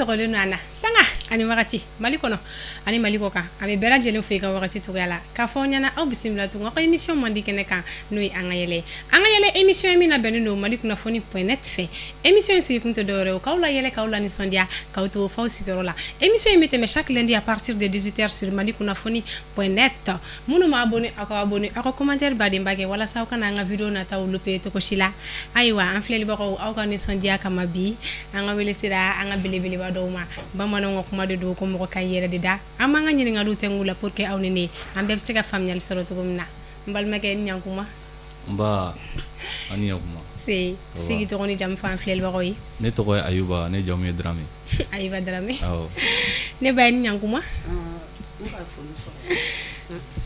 sɔgɔlen don an na sanga ani wagati Mali kɔnɔ ani Mali kɔ kan. An bɛ bɛɛ lajɛlen fo i ka wagati cogoya la k'a fɔ aw ɲɛna aw bisimila tugun aw ka émission mandi kɛnɛ kan, n'o ye An ka yɛlɛ ye. An ka yɛlɛ émission ye min labɛnnen don Mali kunnafoni.net fɛ. Émission in sigikun tɛ dɔwɛrɛ ye, k'aw la yɛlɛ, k'aw la nisɔndiya, k'aw to f'aw sigiyɔrɔ la. Émission in bɛ tɛmɛ chaque lundi à partir de 18h sur Mali kunnafoni.net. Minnu ma abonné, aw ka abonné, aw ka commentaire badenba kɛ walasa aw kana an ka vidéo nataw louper cogo si la. Ayiwa, an filɛlibagaw, aw ka nisɔndiya kama bi an ka wele sera an ka belebeleba dɔw ma. Bamananw ka kuma de don ko mɔgɔ ka yɛrɛ de da. An b'an ka ɲininkaliw tɛngu la pour que aw ni ne, an bɛɛ bɛ se ka faamuyali sɔrɔ cogo min na. N balimakɛ, ni ɲankuma. Nba, ani ɲankuma. Se sigi tɔgɔ ni jamu fɔ an filɛlibagaw ye. Ne tɔgɔ ye Ayuba, ne jamu ye Dramé. Ayuba Dramé. Awɔ. Ne ba ye, ni ɲankuma.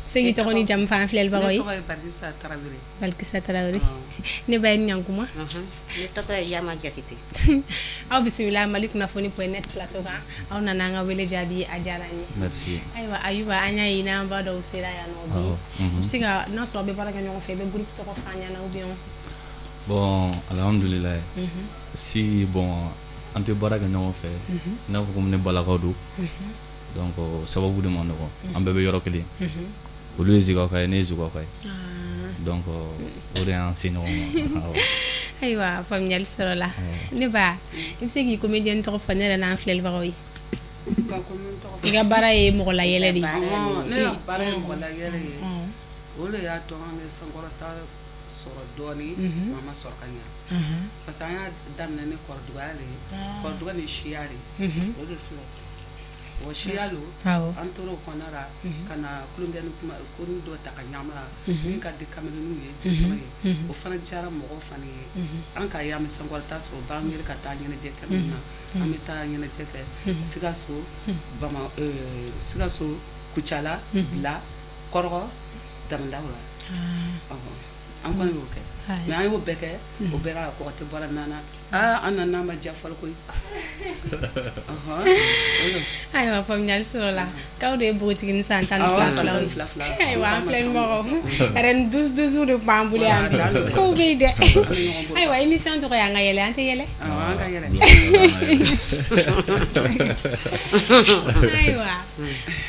Segi tɔgɔ ni jamu fɔ an filɛlibagaw ye. Ne tɔgɔ ye Balkisa Tarawele. Balkisa Tarawele. Ne ba ye, ni ɲankuma. Ne tɔgɔ ye Yama Jakite. Aw bisimila Mali kunnafoni.net plateau kan. Aw nana an ka wele jaabi, a diyara an ye. Merci. Ayiwa Ayuba, an y'a ye n'an ba dɔw sera yan nɔ bi. I bɛ se ka, n'a sɔrɔ aw bɛ baara kɛ ɲɔgɔn fɛ, i bɛ groupe tɔgɔ fɔ an ɲɛna ou bien? Bon, alhamdulillah. Si, bon, an tɛ baara kɛ ɲɔgɔn fɛ. I n'a fɔ komi ne balakaw don. Donc sababu de man nɔgɔn. An bɛɛ bɛ yɔrɔ kelen. Olu ye Zigaka ye, ne ye Zigaka ye. Donc o de y'an se ɲɔgɔn ma. Ayiwa, faamuyali sɔrɔla. Ne ba, i bɛ se k'i comédien tɔgɔ fɔ ne yɛrɛ n'an filɛlibagaw ye? I ka baara ye mɔgɔ la yɛlɛ de ye. Ne ka baara ye mɔgɔ la yɛlɛ ye. O de y'a to an bɛ sankɔrɔta sɔrɔ dɔɔnin, an ma sɔrɔ ka ɲɛ. Parce que an y'a daminɛ ni kɔrɔdugaya de ye. Kɔrɔduga ni siya de. O de filɛ. O siya lo, an tora o kɔnɔna la ka na tulonkɛ ni kuma ko dɔ ta ka ɲagami la min ka di kamelenninw ye, denmisɛnninw ye, o fana diyara mɔgɔw fana ye. An k'a ye an bɛ sankɔrɔta sɔrɔ, u b'an wele ka taa ɲɛnajɛ kɛ min na, an bɛ taa ɲɛnajɛ kɛ Sikaso, Bama, Sikaso, Kucala, Bila, Kɔrɔgɔ, Damindaw la. An kɔni y'o kɛ, mais an y'o bɛɛ kɛ, o bɛɛ la kɔgɔ tɛ bɔra nan na. Aa, an nana ma diya fɔlɔ koyi. Ayiwa, faamuyali sɔrɔla k'aw de ye npogotiginin san 12 fila fila. Ayiwa, an filɛbagaw, reine douce douce de b'an bolo yan bi, kow bɛ yen dɛ. Ayiwa, émission tɔgɔ ye An ka yɛlɛ, an tɛ yɛlɛ? An ka yɛlɛ. Ayiwa,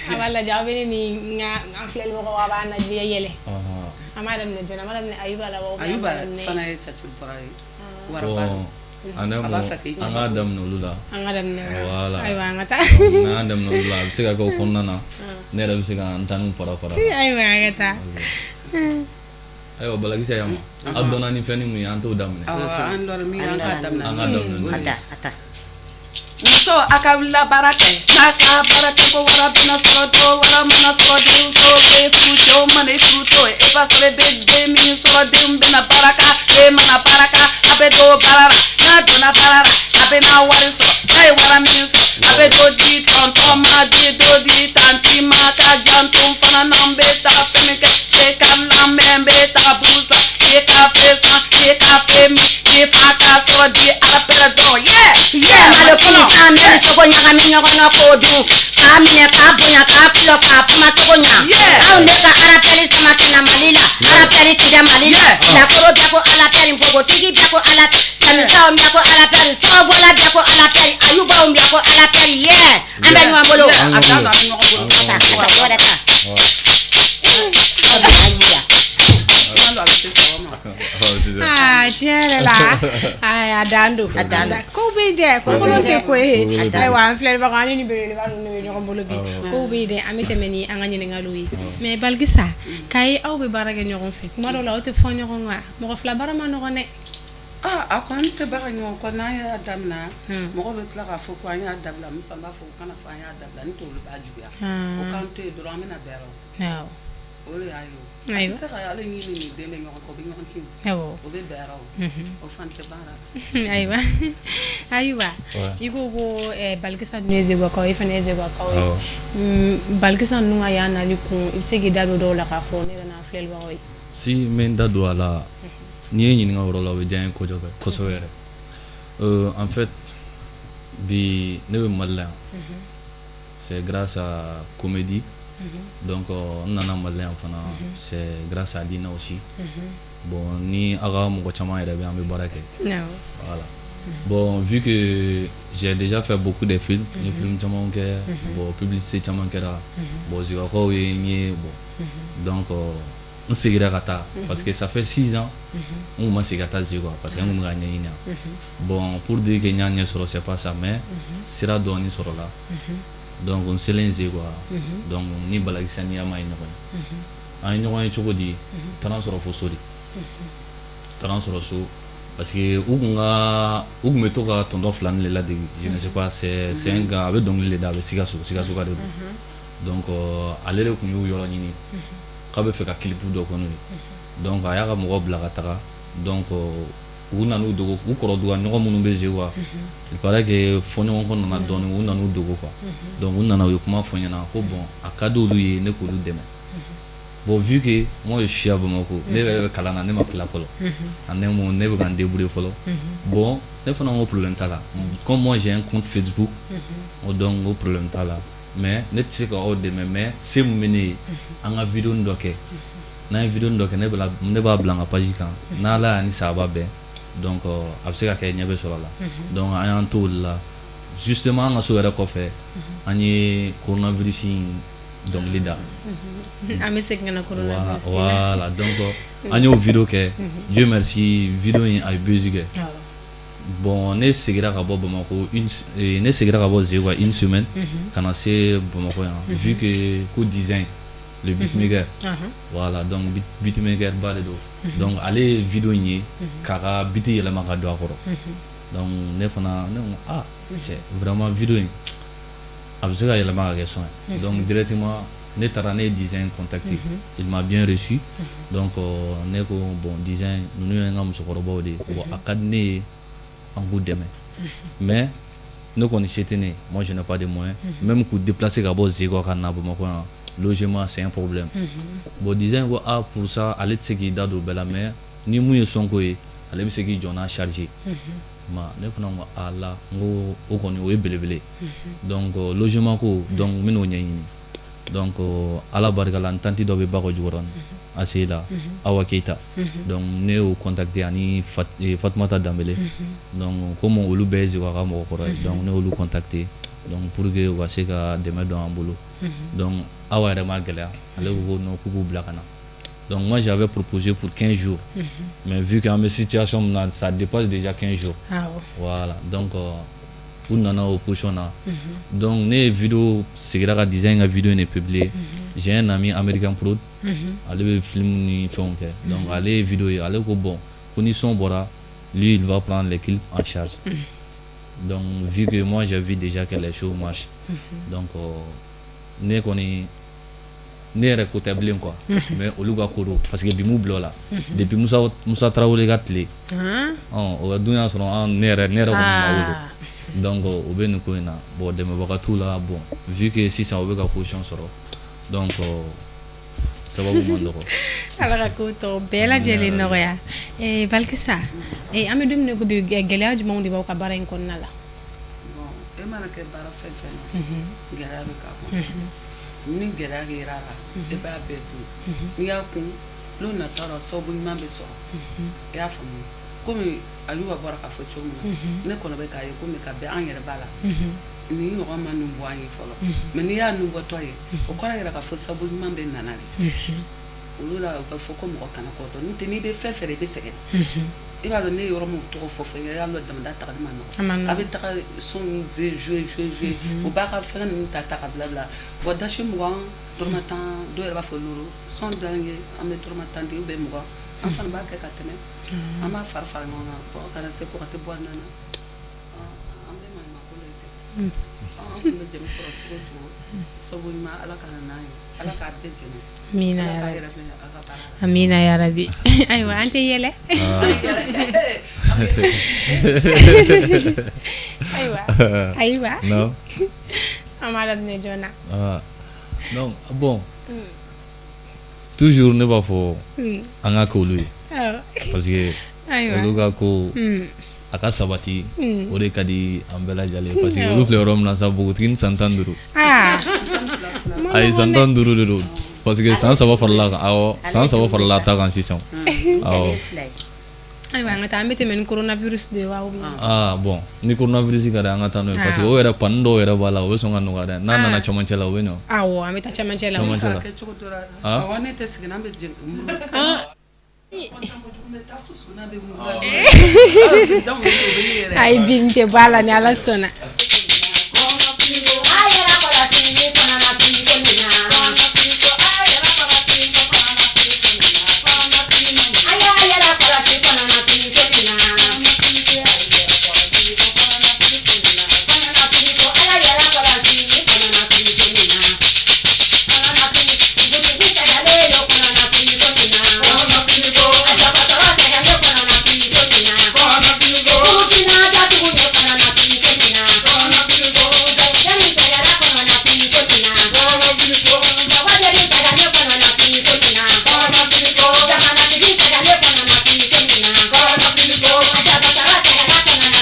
a b'a lajɛ, aw bɛ ne ni n ka an filɛbagaw, a b'an lajɛ yɛlɛ. An b'a daminɛ jɔn na? An b'a daminɛ Ayuba la wa? Ayuba fana ye cacɛ bɔra ye. Bon, an k'a daminɛ olu la. An ka daminɛ. Voilà. Ayiwa, an ka taa. N'an y'a daminɛ olu la, a bɛ se ka kɛ o kɔnɔna na, ne yɛrɛ bɛ se ka n ta n'u fara fara. Ayiwa, an ka taa. Ayiwa, Balakisɛ, Yama, aw dɔnna ni fɛn min ye, an t'o daminɛ. An dɔnna min ye, an k'a daminɛ. An k'a daminɛ. A ta, a ta. Muso, a ka wuli baara kɛ, n'a ka baara kɛ ko wara bɛna sɔrɔ dɔ wara mana sɔrɔ, denmuso bɛ furu, cɛw mana i furu to, e b'a sɔrɔ e bɛ den min sɔrɔ, den bɛna baara kɛ, den mana baara kɛ, a bɛ don baara la, n'a donna baara la, a bɛ na wari sɔrɔ, n'a ye wari min sɔrɔ, a bɛ dɔ di tɔntɔn ma, di dɔ di tanti ma, ka janto fana n'an bɛ taa fɛn kɛ, e ka lamɛn, bɛ taa buru san, i ka fe san, i ka fe min, i fa ka sɔrɔ di a bɛɛ dɔn yɛ. Malo kini san ni sogo ɲagami ɲɔgɔn na k'o dun, k'a minɛ, k'a bonya, k'a filɔ, k'a kuma cogo ɲa. Anw de ka arapɛli sama ka na Mali la, arapɛli tɛ Mali la. Bilakoro bɛɛ ko arapɛli, npogotigi bɛɛ ko arapɛli, cɛmisɛnw bɛɛ ko arapɛli, sɔgɔbɔla bɛɛ ko arapɛli, ayubaw bɛɛ ko arapɛli. Yɛ, an bɛ ɲɔgɔn bolo. A dan don, an bɛ ɲɔgɔn bolo. Ta, ta, wɛrɛ ta. Aw bɛ ayiwa. An don, a bɛ se saba ma. Aa, tiɲɛ yɛrɛ la, a dan don. A dan don. Kow bɛ yen dɛ, ko kolon tɛ ko ye. A dan don. Ayiwa, an filɛbagaw, an ni nin belebeleba ninnu de bɛ ɲɔgɔn bolo bi. Kow bɛ yen dɛ, an bɛ tɛmɛ ni an ka ɲininkaliw ye. Mais Balikisa, k'a ye aw bɛ baara kɛ ɲɔgɔn fɛ, kuma dɔw la aw tɛ fɔ ɲɔgɔn kɔ, mɔgɔ fila baara ma nɔgɔn dɛ. Aa, a kɔni tɛ baara ɲɔgɔn kɔ. N'an y'a daminɛ, mɔgɔ bɛ tila k'a fɔ ko an y'a dabila. Min fana b'a fɔ ko kana fɔ an y'a dabila, ni tɛ olu b'a juguya. O k'an to yen dɔrɔn, an bɛna bɛn o. O de y'a ye o. A tɛ se ka ale ɲini ni den bɛ ɲɔgɔn kɔ, o bɛ ɲɔgɔn kin. O bɛ bɛn o. O fan tɛ baara la. Ayiwa, ayiwa, i ko ko Balikisa ninnu ye Zegwakaw ye, e fana ye Zegwakaw ye. Balikisa ninnu ka yan nali kun, i bɛ se k'i da don dɔw la k'a fɔ ne yɛrɛ n'an filɛbagaw ye? Si, n bɛ n da don a la. N'i ye ɲininka o yɔrɔ la, o bɛ diya n ye kosɛbɛ kosɛbɛ yɛrɛ. En fait, bi ne bɛ Mali la yan, c'est grâce à comédie. Donc n nana Mali la yan fana, c'est grâce à Lina aussi. Bon, ni aw ka mɔgɔ caman yɛrɛ bɛ, an bɛ baara kɛ. Voilà. Bon, vu que j'ai déjà fait beaucoup de films, n ye film caman kɛ, bon, publicité caman kɛra, bon, Zigakaw ye n ye, bon, donc n seginna ka taa parce que ça fait 6 ans n kun ma segin ka taa Zi quoi, parce que n kun bɛ ka ɲɛɲini yan. Bon, pour dire que n y'a ɲɛ sɔrɔ, c'est pas ça, mais sira dɔɔni sɔrɔla. Donc n selen Zi quoi, donc ni Balakisɛ ni Yama ye ɲɔgɔn ye. An ye ɲɔgɔn ye cogo di? Taara n sɔrɔ fo so de, taara n sɔrɔ so, parce que u kun bɛ to ka tonton fila ni de ladege, je ne sais pas, c'est un gars, a bɛ dɔnkili de da, a bɛ Sikaso, Sikaso ka de don. Donc ale de kun y'u yɔrɔ ɲini k'a bɛ fɛ ka clip dɔ kɛ n'u ye. Donc a y'a ka mɔgɔw bila ka taga. Donc u nan'u dogo u kɔrɔ ɲɔgɔn minnu bɛ quoi. Il paraît que fɔɲɔgɔnkɔ nana dɔɔni, u nan'u dogo quoi. Donc u nana, u ye kuma fɔ n ɲɛna ko bon, a ka d'olu ye ne k'olu dɛmɛ. Bon, vu que moi je suis à Bamako, ne yɛrɛ bɛ kalan na, ne ma tila fɔlɔ, ani ne ne bɛ ka n débrouiller fɔlɔ. Bon, ne fana ko problème t'a la, comme moi j'ai un compte Facebook, o donc o problème t'a la, mais ne tɛ se ka aw dɛmɛ, mais se mun bɛ ne ye, an ka vidéo dɔ kɛ. N'an ye vidéo dɔ kɛ, ne b'a bila n ka page kan, n'Ala y'a ni sahaba bɛn, donc a bɛ se ka kɛ ɲɛ bɛ sɔrɔ a la. Donc an y'an to o de la. Justement, an ka so yɛrɛ kɔfɛ, an ye coronavirus in dɔnkili da. An bɛ segin ka na coronavirus. Voilà, donc an y'o vidéo kɛ. Dieu merci, vidéo in a ye buzz kɛ. Bon, ne seginna ka bɔ Bamakɔ une, ne seginna ka bɔ Zeguwa une semaine ka na se Bamakɔ yan, vu que ko design, le beatmaker, voilà, donc beatmaker ba de don. Donc ale ye vidéo in ye k'a ka beat yɛlɛma ka don a kɔrɔ. Donc ne fana ne ko ah cɛ, vraiment vidéo in a bɛ se ka yɛlɛma ka kɛ son ye. Donc directement ne taara, ne ye design contacté, il m'a bien reçu. Donc ne ko bon, design ninnu ye n ka musokɔrɔbaw de ye, bon, a ka di ne ye an k'u dɛmɛ, mais ne kɔni se tɛ ne ye, moi je n'ai pas de moyens même k'u déplacer ka bɔ Zeguwa ka na Bamakɔ yan, logement c'est un problème. Bon, design ko ah, pour ça ale tɛ se k'i da don o bɛɛ la, mais ni mun ye son ko ye, ale bɛ se k'i jɔ n'a chargé ma. Ne fana ko ah la, n ko o kɔni o ye belebele. Donc logement ko, donc n bɛn'o ɲɛɲini. Donc Ala barika la, n tantie dɔ bɛ Bakɔ Jikɔrɔni ACI la, Awa Keyita. Donc ne y'o contacté ani Fatumata Danbele. Donc comme olu bɛɛ ye Zeguwa ka mɔgɔkɔrɔ ye, donc ne y'olu contacté, donc pour que u ka se ka dɛmɛ don an bolo. Donc Awa yɛrɛ ma gɛlɛya, ale ko ko non, k'u k'u bila ka na. Donc moi j'avais proposé pour 15 jours, mais vu qu'an bɛ situation min na, ça dépasse déjà 15 jours. Voilà, donc u nana o position na. Donc ne ye vidéo seginna ka design ka vidéo in de publier. J'ai un ami American Prod, ale bɛ film ni fɛnw kɛ. Donc ale ye vidéo ye, ale ko bon, ko ni son bɔra, lui il va prendre les clips en charge. Donc vu que moi j'ai vu déjà que les choses marchent, donc ne kɔni ne yɛrɛ ko tɛ bilen quoi, mais olu ka ko don, parce que bi m'u bila o la depuis Musa Tarawele ka tile. Ɔn, o dun y'a sɔrɔ an ne yɛrɛ kɔni ma wolo. Donc o bɛ nin ko in na. Bon, dɛmɛbaga t'u la. Bon, vu que sisan u bɛ ka position sɔrɔ, donc sababu man dɔgɔ. Ala ka ko tɔ bɛɛ lajɛlen nɔgɔya. Balikisa, an bɛ don min na ko bi, gɛlɛya jumɛnw de b'aw ka baara in kɔnɔna la? Bon, e mana kɛ baara fɛn fɛn na, gɛlɛya bɛ k'a kɔnɔ. Ni gɛlɛya kɛra a la, e b'a bɛɛ dun. N'i y'a kun, n'o nata la, sababu ɲuman bɛ sɔrɔ. I y'a faamu? Komi Ayuba bɔra k'a fɔ cogo min na, ne kɔnɔ bɛ k'a ye komi ka bɛn an yɛrɛ b'a la, nin ɲɔgɔn ma nin bɔ an ye fɔlɔ, mais n'i y'a nun bɔtɔ ye, o kɔrɔ yɛrɛ k'a fɔ sababu ɲuman bɛ nana de olu la. U bɛ fɔ ko mɔgɔ kana kɔ dɔn, n'o tɛ n'i bɛ fɛn fɛn i bɛ sɛgɛn. I b'a dɔn, ne ye yɔrɔ min tɔgɔ fɔ i y'a dɔn, damada tagali ma nɔgɔn. A bɛ taga son jouer jouer jouer jouer, u b'a ka fɛn ninnu ta ta ka bila bila. Bon, dasi 20, dɔrɔmɛ 10, dɔw yɛrɛ b'a fɔ loro son d'an ye, an bɛ dɔrɔmɛ 10 di ou bien 20. An fana b'a kɛ ka tɛmɛ, an b'a fara fara ɲɔgɔn kan. Bon, ka na se ko ka tɛ bɔ a nana, an bɛ maɲumanko la ten. An tun bɛ jɛmi sɔrɔ cogo o cogo, sabu ɲuman, Ala ka na n'an ye, Ala k'a bɛɛ jɛni. Amina. Ala k'a ya yɛrɛ fɛnɛ a ka baara la. Amina ya rabi. Ayiwa, an tɛ yɛlɛ. Ayiwa ayiwa, non, an b'a daminɛ joona. Ah, non, bon, toujours ne b'a fɔ an ka kɛ olu ye, parce que olu ka ko a ka sabati, o de ka di an bɛɛ lajɛlen, parce que olu filɛ yɔrɔ min na sa, npogotiginin san 15. Ayi, san 15 de don, parce que san 3 farala kan. Awɔ, san 3 farala ta kan sisan. Awɔ. Ayiwa, an ka taa, an bɛ tɛmɛ ni coronavirus de ye wa, ou bien? Ah bon, ni coronavirus ka di, an ka taa n'o ye, parce que o yɛrɛ panne dɔw yɛrɛ b'a la, o bɛ sɔn ka nɔgɔya dɛ, n'a nana cɛmancɛ la, o bɛ ɲɛ. Awɔ, an bɛ taa cɛmancɛ la. Cɛmancɛ la. Kɛ cogo dɔ la. Ah. Awɔ, ne tɛ sigi n'an bɛ jigin. Ayi, bi n tɛ bɔ a la, ni Ala sɔnna. A yɛrɛ kɔlɔsi kɔnɔna fini ko nin na. A y'a yɛrɛ kɔlɔsi kɔnɔna fini ko nin na. Kɔnɔna fini ko, a y'a yɛrɛ kɔlɔsi kɔnɔna fini ko nin na. Kɔnɔna fini, dugutigi sɛgɛnnen don kɔnɔna fini ko nin na. A dɔgɔtɔrɔ sɛgɛnnen kɔnɔna fini ko nin na. Burukina datugu ye kɔnɔna fini ko nin na. Denmisɛnnin sɛgɛnna kɔnɔna fini ko nin na. Dɔgɔden sɛgɛnnen kɔnɔna fini ko nin na. Jamanatigi sɛgɛnnen kɔnɔna fini ko nin na.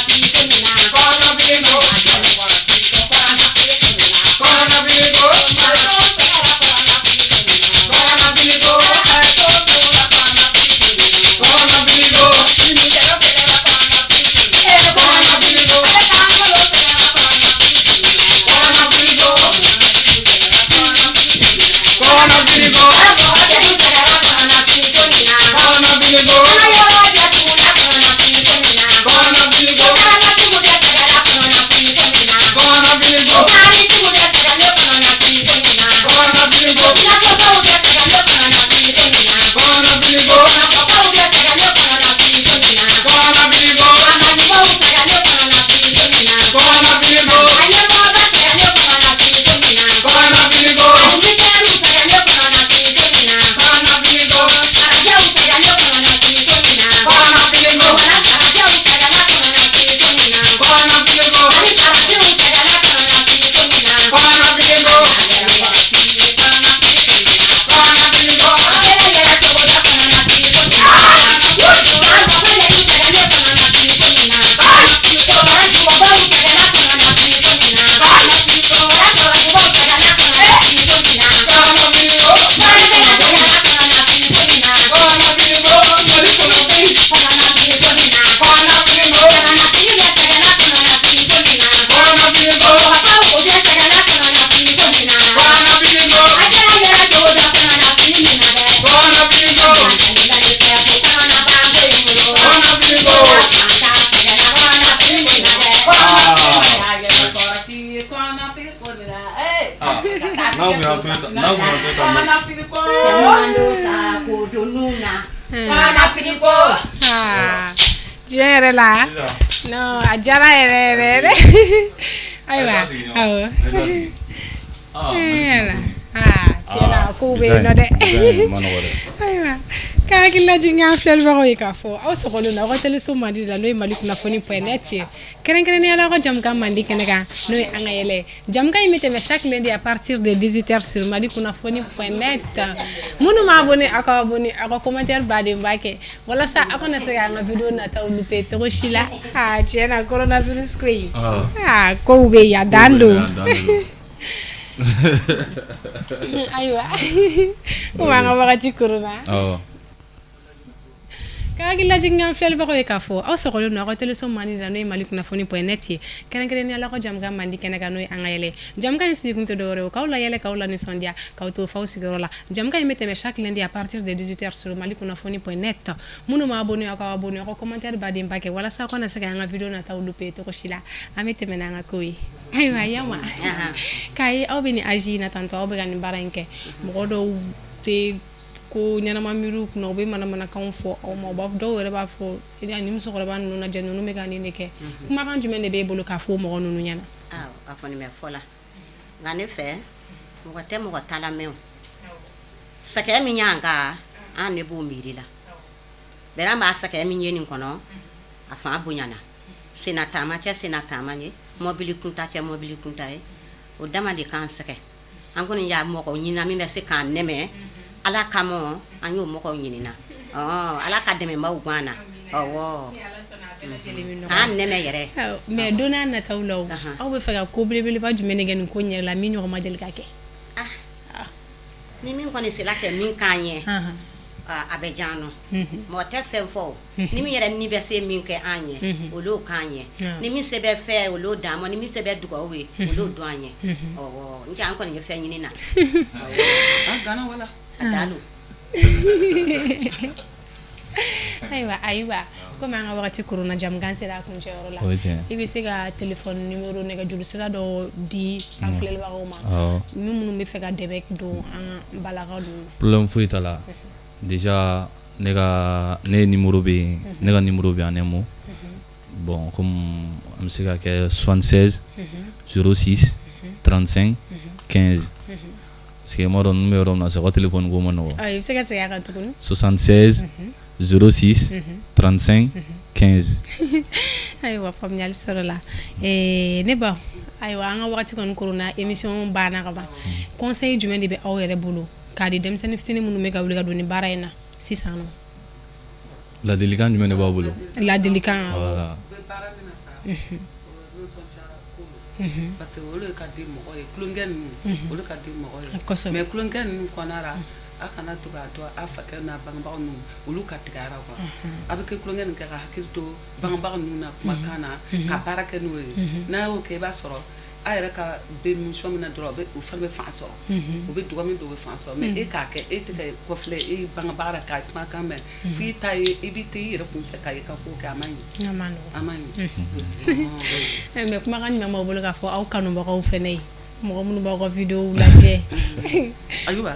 A dɔgɔtɔrɔ sɛgɛnna kɔnɔna fini ko nin na. Ah, tiɲɛ yɛrɛ la, non, a diyara yɛrɛ yɛrɛ yɛrɛ. Ayiwa, awɔ. Yala, ah, tiɲɛ na, kow bɛ yen nɔ dɛ. Ayiwa, ka hakili lajigin an filɛlibagaw ye k'a fɔ aw sɔgɔlen don aw ka teleso mandi la, n'o ye Mali kunnafoni point net ye, kɛrɛnkɛrɛnnenya la aw ka jamukan mandi kɛnɛ kan, n'o ye an ka yɛlɛ. Jamukan in bɛ tɛmɛ chaque lundi à partir de 18h sur Mali kunnafoni point net. Minnu ma abonné, aw ka abonné, aw ka commentaire baden ba kɛ walasa aw kana se k'an ka vidéo nataw louper cogo si la. Ah, tiɲɛ na, coronavirus ko in, ah, kow bɛ yen, a dan don. Ayiwa, komi an ka wagati koronna, ka hakili lajigin an filɛlibagaw ye k'a fɔ aw sɔgɔlen don aw ka teleso mandi la, n'o ye Mali kunnafoni point net ye, kɛrɛnkɛrɛnnenya la aw ka jamukan mandi kɛnɛ kan, n'o ye an ka yɛlɛ. Jamukan in sigikun tɛ dɔwɛrɛ ye, k'aw la yɛlɛ, k'aw la nisɔndiya, k'aw to f'aw sigiyɔrɔ la. Jamukan in bɛ tɛmɛ chaque lundi à partir de 18h sur Mali kunnafoni point net. Minnu ma abonné, aw ka abonné, aw ka commentaire baden ba kɛ walasa aw kana se k'an ka vidéo nataw louper cogo si la. An bɛ tɛmɛ n'an ka kow ye. Ayiwa, Yama, k'a ye aw bɛ nin âge in na tantɔ, aw bɛ ka nin baara in kɛ, mɔgɔ dɔw tɛ ko ɲɛnama miiriw kunna, u bɛ manamanakanw fɔ aw ma, u b'a dɔw yɛrɛ b'a fɔ nin musokɔrɔba ninnu lajɛ, ninnu bɛ ka nin de kɛ. Kumakan jumɛn de b'e bolo k'a fɔ mɔgɔ ninnu ɲɛna? A kɔni bɛ fɔ la, nka ne fɛ, mɔgɔ tɛ mɔgɔ ta lamɛn. O sɛgɛn min y'an kan, an ne b'o miiri la bɛɛ. An b'a sɛgɛn min ye nin kɔnɔ, a fan bonyana. Senna taama kɛ senna taama ye, mɔbili kunta kɛ mɔbili kunta ye, o dama de k'an sɛgɛn. An kɔni y'a mɔgɔ ɲinina min bɛ se k'an dɛmɛ Ala kama. An y'o mɔgɔw ɲinina, Ala ka dɛmɛbaw gan na, ɔwɔ, k'an dɛmɛ yɛrɛ. Mais don n'a nataw la, aw bɛ fɛ ka ko belebeleba jumɛn de kɛ nin ko in yɛrɛ la, min ɲɔgɔn ma deli ka kɛ? Ni min kɔni sera kɛ min k'an ye. A bɛ diya an nɔ, mɔgɔ tɛ fɛn fɔ o, ni min yɛrɛ ni bɛ se min kɛ an ye, olu k'an ye, ni min se bɛ fɛn olu d'an ma, ni min se bɛ dugawu ye, olu don an ye. Ɔwɔ, n an kɔni ye fɛn ɲini na. Awɔ, a dan don. Ayiwa Ayuba, komi an ka wagati koronna, jamukan sera a kuncɛyɔrɔ la, O ye tiɲɛ. I bɛ se ka téléphone numéro, nɛgɛjuru sira dɔ di an filɛlibagaw ma, ni minnu bɛ fɛ ka dɛmɛ don an balakaw ninnu ma? Problème foyi t'a la. Déjà ne ka ne numéro bɛ yen, ne ka numéro bɛ yen en un mot. Bon, comme an bɛ se ka kɛ 76 06 35 15, parce que i m'a dɔn ninnu bɛ yɔrɔ min na sa, u ka téléphone ko ma nɔgɔn. I bɛ se ka segin a kan tuguni? 76 06 35 15. Ayiwa, faamuyali sɔrɔla. Ne ba, ayiwa, an ka wagati kɔni koronna, émission banna ka ban. Conseil jumɛn de bɛ aw yɛrɛ bolo k'a di denmisɛnnin fitinin minnu bɛ ka wuli ka don nin baara in na sisan nɔ? Ladilikan jumɛn de b'aw bolo? Ladilikan. Voilà. U bɛ baara min na tan, o nisɔndiya ko don, parce que olu ka di mɔgɔ ye, tulonkɛ ninnu, olu ka di mɔgɔ ye. Mais tulonkɛ ninnu kɔnɔna la, a kana to k'a to a fakɛ n'a bangebagaw ninnu, olu ka tigɛ a la quoi. A bɛ kɛ tulonkɛ nin kɛ ka hakili to bangebagaw ninnu na kumakan na, ka baara kɛ n'o ye. N'a y'o kɛ, i b'a sɔrɔ a yɛrɛ ka bɛ mission min na dɔrɔn, o fana bɛ fan sɔrɔ, u bɛ dɔgɔ min don, u bɛ fan sɔrɔ. Mais e k'a kɛ, e tɛ ka kɔfilɛ e bangebaga la ka kumakan mɛn f'i ta ye, i bɛ taa i yɛrɛ kun fɛ ka i ka ko kɛ, a man ɲi. A man nɔgɔn. A man ɲi. Mais kumakan jumɛn b'aw bolo k'a fɔ aw kanubagaw fana ye, mɔgɔ minnu b'aw ka vidéo lajɛ? Ayuba.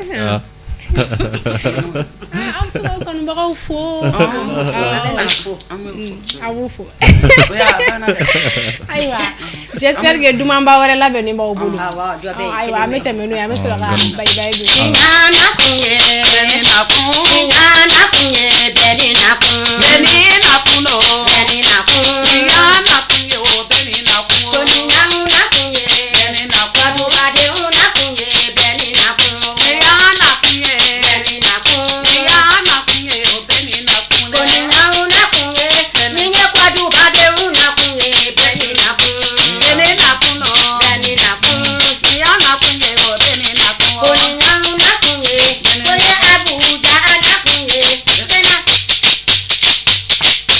Aw bɛ se k'aw kanubagaw fo. An bɛ fo. A b'u fo. O y'a banna dɛ. Ayiwa, j'espère que dumanba wɛrɛ labɛnnen b'aw bolo. Awɔ, dɔ bɛ yen. Ayiwa, an bɛ tɛmɛ n'o ye, an bɛ sɔrɔ ka bayi bayi don. Ɲana kun ye, ɲana kun ye, bɛɛ ni na kun. Bɛɛ ni na kun don. Bɛɛ ni na kun. Ya na kun ye o, bɛɛ ni na kun o. Ko ni ɲamu na kun ye, Bɛɛ ni na kun. Badubadenw na kun ye, bɛɛ ni na kun. Ya na kun ye. Bɛɛ ni na kun. Ya na kun ye o, bɛɛ ni na kun Ko ni dɛ. ɲamu na kun ye, ni ye kɔdubadenw na kun ye, bɛɛ ni na kun. Bɛɛ ni na kun don. Bɛɛ ni na kun. Ya na kun ye o, bɛɛ ni na kun Ko o. ni ɲamu na kun ye, ko ye Abuja na kun ye, Sena.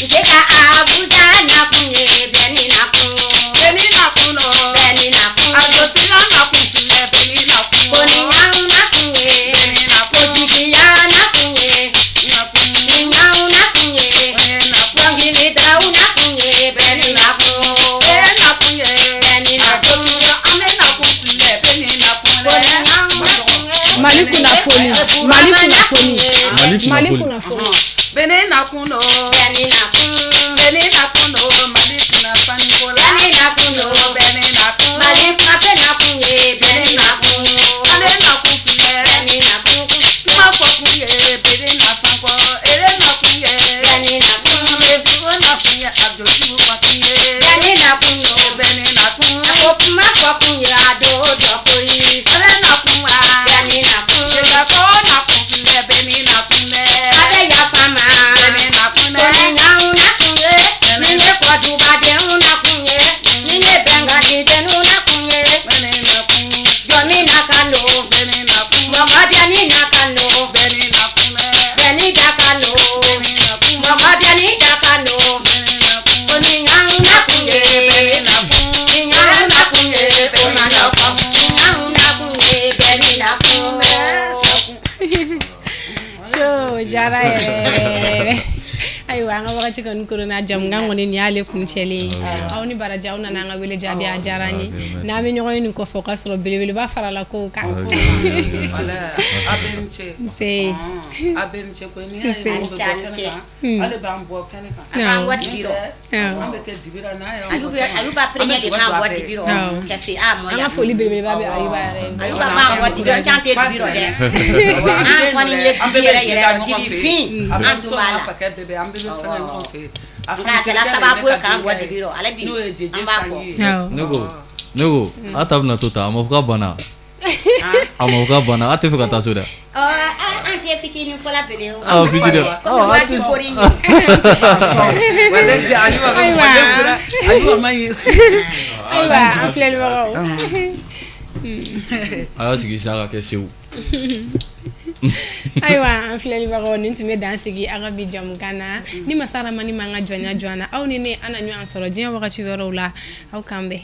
Nse ka Abuja na kun ye, bɛɛ ni na kun. Bɛɛ ni na kun don. Bɛɛ ni na kun. A dotila na kun filɛ, bɛɛ ni na kun Ko ni o. ɲamu na kun ye, Bɛɛ ni na ko kun. jigiya na kun ye, Na kun. ni ɲamu na kun ye, Bɛɛ na kun. dɔnkilidaw na kun ye, bɛɛ ni na kun. Bɛɛ na kun ye. Bɛɛ ni na A kun. dotila an bɛ na kun filɛ, bɛɛ ni na kun Ko ni dɛ. ɲamu na kun ye. Mali kunnafoni, Mali kunnafoni. Mali Mali kunnafoni. kunnafoni. Bɛɛ ni na kun don. Bɛɛ ni na kun. Bɛɛ ni na kun don. Mali kunnafoni ko la. Bɛɛ ni na kun don. Bɛɛ ni na kun. Mali kunnafoni na kun ye, bɛɛ ni na kun. An bɛ na kun filɛ. Bɛɛ ni na kun. Kuma fɔ kun ye, bɛɛ ni na kun kɔ. Ere na kun ye. Bɛɛ ni na kun. Dugu na kun ye, a dotigiw ka kun ye. Bɛɛ ni na kun don. Bɛɛ ni na kun. A ko kuma fɔ kun ye, a don dɔ koyi. Ale na kun wa. Bɛɛ ni na kun. Ko na kun filɛ, bɛɛ ni na kun dɛ. A bɛ yafa ma. Bɛɛ ni na kun Ko dɛ. ni ɲamu na kun ye, ni ye kɔdubadenw na kun ye, ni ye bɛnganidenw na kun ye, Bɛɛ ni na kun. jɔn min na kan don, Bɛɛ ni na kun. mɔgɔ bɛɛ ni na kan don, Bɛɛ ni na kun dɛ. bɛɛ ni da kan don, Bɛɛ ni na kun. mɔgɔ bɛɛ ni da kan don. Bɛɛ ni na kun. Ko ni ɲamu na kun ye, Bɛɛ ni na kun. ni ɲamu na kun ye, o ma nɔgɔn. Ni ɲamu na kun ye, bɛɛ ni na kun. So diyara yɛrɛ yɛrɛ yɛrɛ. Ayiwa, an ka wagati kɔni koronna, jamukan kɔni nin y'ale kuncɛlen ye. Aw ni baraji, aw nana an ka wele jaabi, a diyara an ye. N'an bɛ ɲɔgɔn ye nin kɔfɛ, o ka sɔrɔ belebeleba farala kow kan. Wala, a bɛɛ ni ce. Nse. Ɔn, a bɛɛ ni ce koyi. N'i y'a ye mɔgɔ bɛ bɔ kɛnɛ kan, ale b'an bɔ kɛnɛ kan. A b'an bɔ dibi rɔ. An bɛ kɛ dibi la, n'a y'an Ayu bɔ bɛ kɛnɛ kan, Ayuba an bɛ premier de duga b'an don a bɔ bɛɛ. dibi rɔ. Awɔ. Ka se a mɔ An ka yan. foli belebeleba bɛ Ayuba yɛrɛ ye. Ayuba b'an bɔ dibi rɔ, can tɛ dibi rɔ dɛ. An kɔni ye An dibi bɛɛ bɛ yɛrɛ jɛ yɛrɛ ka rɔ, ɲɔgɔn dibi fɛ. fin, A an bɛ tun muso b'a n'a la. fakɛ bɛɛ bɛ, an bɛɛ bɛ fɛngɛ ɲɔgɔn fɛ. A Nka a kɛla terikɛ sababu de ye ne ka k'an bɔ denkɛ dibi rɔ, ale bi n'o ye Jeje an b'a Sanji kɔ. ye. Awɔ. Ne ko a ta bɛna to tan, a ma fɔ k'a banna, a ma fɔ k'a banna, a tɛ fɛ ka taa so dɛ. Ɔ, an tɛ fitinin fɔla bele o. Ah, fitinin. Komi Ah, waati kori ye. Walahi, Ayuba bɛ mɔgɔ Ayiwa. lefura. Ayuba man ɲi. Ayiwa, an filɛlibagaw. A y'a sigi sa ka kɛ sewu. Ayiwa, an filɛlibagaw, nin tun bɛ dan sigi an ka bi jamukan na. Ni masa Ramani m'an ka jɔnya jɔ an na, aw ni ne, an na ɲɔgɔn sɔrɔ diɲɛ wagati wɛrɛw la. Aw k'an bɛn.